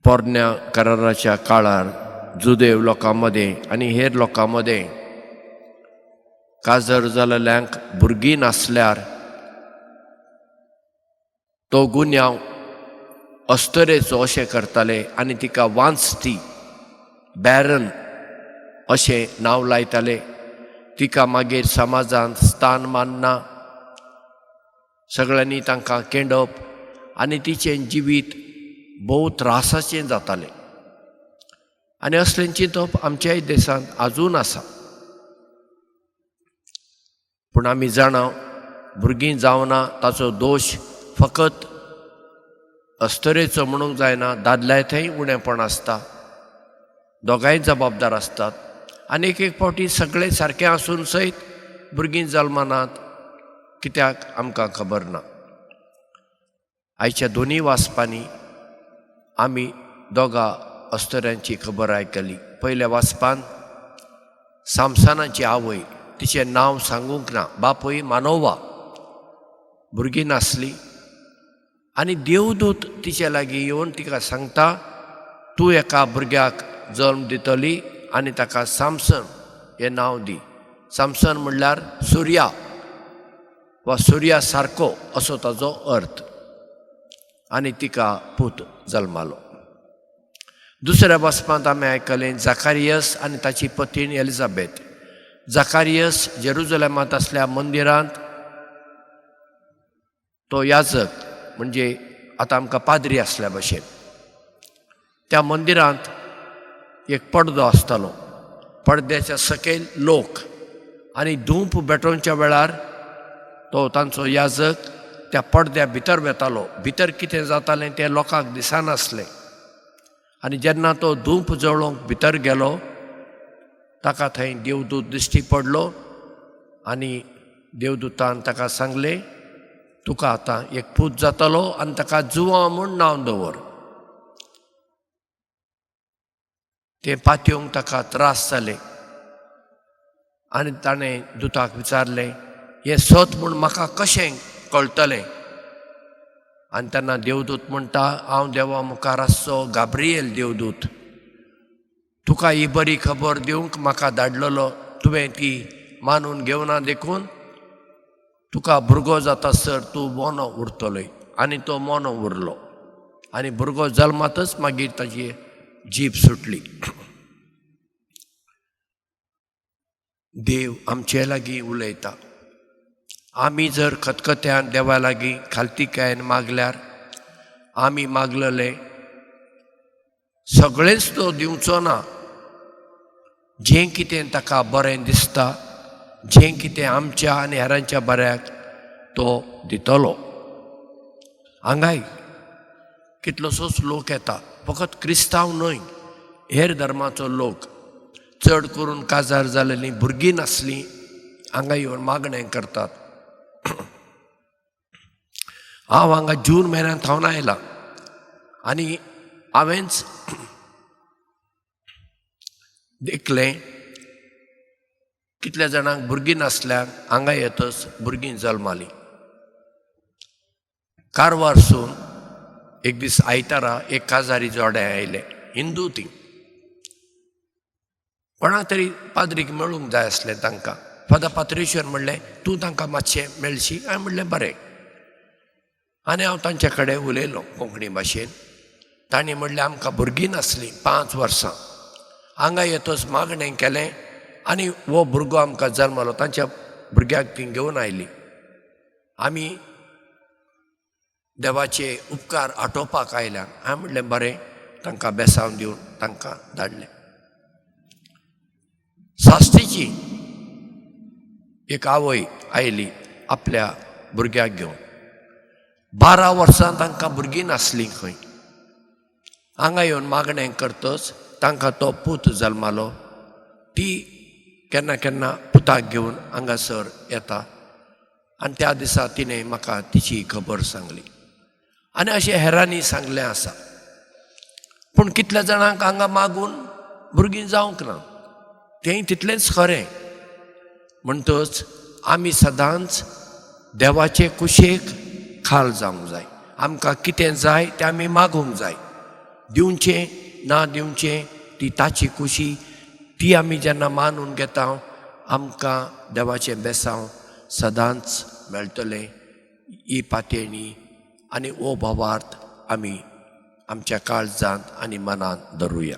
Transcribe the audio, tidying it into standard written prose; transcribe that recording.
पोरण्या कराराच्या काळार जुदेव लोकां मदें आनी हेर लोकां मदें काजर जाल्ल्यांक भुरगीं नासल्यार तो गुन्यांव अस्तरेचो अशें करताले आनी तिका वांचती बॅरन अशें नांव लायताले. तिका मागीर समाजांत स्थान मानना, सगळ्यांनी तांकां केंडप आनी तिचें जिवीत भोव त्रासाचें जातालें. आनी असलें चिंतप आमच्याय देशांत आजून आसा. पूण आमी जाणा भुरगीं जावना ताचो दोश फकत अस्तरेचो म्हणूंक जायना, दादल्या थंय उणेपण आसता, दोगांय जबाबदार आसतात. आनी एक एक फावटी सगळें सारकें आसून सयत भुरगीं जल्मनात, कित्याक आमकां खबर ना. आयच्या दोनूय वाचपांनी आमी दोगा अस्तऱ्यांची खबर आयकली. पयल्या वाचपान सामसानाची आवय, तिचें नांव सांगूंक ना, बापूय मानोवा, भुरगीं नासली आनी देवदूत तिचे लागीं येवन तिका सांगता, तूं एका भुरग्याक जल्म दितली आनी ताका सामसन हें नांव दी. सामसन म्हणल्यार सुर्या वा सुर्या सारको असो ताजो अर्थ. आनी तिका पूत जल्मालो. दुसऱ्या वाचपांत आमी आयकलें जाकारियस आनी ताची पतीण एलिजाबेथ. जाकारियस जेरुजलेमांत आसल्या मंदिरांत तो याजक, म्हणजे आतां आमकां पाद्री आसल्या भशेन. त्या मंदिरांत एक पडदो आसतालो, पडद्याच्या सकयल लोक आनी धूप भेटोवच्या वेळार तो तांचो याजक त्या पडद्या भितर वेतालो. भितर कितें जातालें तें लोकांक दिसनासलें. आनी जेन्ना तो धूप जळोवंक भितर गेलो ताका थंय देवदूत दिश्टी पडलो आनी देवदूतान ताका सांगलें, तुका आतां एक पूत जातलो आनी ताका जुवां म्हूण नांव दवर. तें पातयेवंक ताका त्रास जाले आनी ताणें दुताक विचारलें, हें सत म्हूण म्हाका कशें कळटलें? आनी तेन्ना देवदूत म्हणटा, हांव देवा मुखार आसचो गाब्रिएल देवदूत, तुका ही बरी खबर दिवंक म्हाका धाडलेलो, तुवें ती मानून घेवना देखून तुका भुरगो जाता सर तूं मोनो उरतलोय. आनी तो मोनो उरलो आनी भुरगो जल्मातच मागीर ताची जीब सुटली. देव आमचे लागीं उलयता. आमी जर खतखत्यान देवा लागीं खालतीकायेन मागल्यार आमी मागलेले सगळेंच तो दिवचो ना. जें कितें ताका बरें दिसता, जें कितें आमच्या आनी हेरांच्या बऱ्याक तो दितलो. हांगाय कितलोसोच लोक येता, फकत क्रिस्तांव न्हय, हेर धर्माचो लोक, चड करून काजार जालेलीं भुरगीं नासलीं हांगा येवन मागणें करतात. हांव हांगा जून म्हयन्यांत थावन आयलां आनी हांवेंच देखलें कितल्या जाणांक भुरगीं नासल्यार हांगा येतच भुरगीं जल्मालीं. कारवारसून एक दीस आयतारा एक काजारी जोडे आयले, हिंदू ती, कोणाक तरी पाद्रीक मेळूंक जाय आसलें तांकां. फादर पात्रेश्वर म्हणलें, तूं तांकां मातशें मेळशी? हांवें म्हणलें बरें. आनी हांव तांचे कडेन उलयलो कोंकणी भाशेन. तांणी म्हणलें, आमकां भुरगीं नासलीं 5 वर्सां, हांगा येतच मागणें केलें आनी हो भुरगो आमकां जल्मलो. तांच्या भुरग्याक तीं घेवन आयलीं. आमी देवाचे उपकार आठोवपाक आयल्या. हांवें म्हणलें बरें, तांकां बेसांव दिवन तांकां धाडलें. साश्टीची एक आवय आयली आपल्या भुरग्याक घेवन. 12 वर्सां तांकां भुरगीं नासलीं खंय. हांगा येवन मागणें करतच तांकां तो पूत जल्मालो. ती केन्ना केन्ना पुताक घेवन हांगासर येता आनी त्या दिसा तिणें म्हाका तिची खबर सांगली. आनी अशें हेरांनी सांगलें आसा. पूण कितल्या जाणांक हांगा मागून भुरगीं जावंक ना, तेंय तितलेंच खरें. म्हणटच आमी सदांच देवाचे कुशेक खाल जावंक जाय. आमकां कितें जाय तें आमी मागूंक जाय. दिवचें ना दिवचें ती ताची खुशी, ती आमी जेन्ना मानून घेता आमकां देवाचें बेसांव सदांच मेळटलें. ही पातयेणी आनी हो भावार्थ आमी आमच्या काळजांत आनी मनांत धरुया.